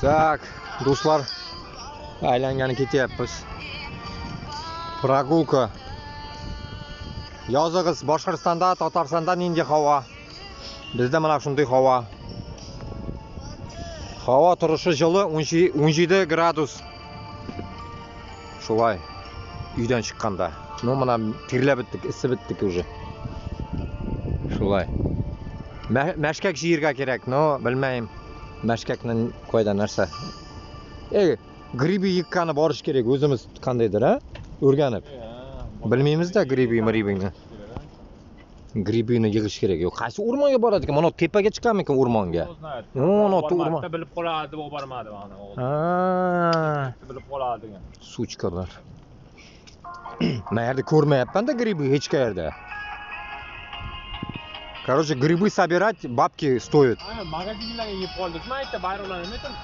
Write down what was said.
Так, дуслар, aylangani ketyapmiz. Прогулка. Языгыз, Башкортстанда, Татарстанда нинди һава? Бездә менә шундый һава. Һава торышы җылы, 17 градус. Шулай. Өйдән чыкканда. Ну, менә тирләп беттек, эссе беттек уже. Шулай. Мәшкәк җыярга кирәк, но белмәйм. Мәшкәкнең кайда нәрсә? Эй, гриби йыкканы барыш кирәк, үзебез кандайдыр, а? Үргәнеп. Белмибез дә гриби, мрибине. Грибini yig'ish kerak. Yo'q, qaysi o'rmonga boradi ekan? Mana tepaga chiqarmikan o'rmonga? No, Bormadi, bilib qoladi deb bormadi mana. Ha, Bilib qoladi degan. Сучка lar. Men yerda ko'rmayapman-da грибы hech qayerda. Короче, грибы собирать бабки стоят. Magazinlarga yeb qoldik. Man aytdi, bayroqlarni nima.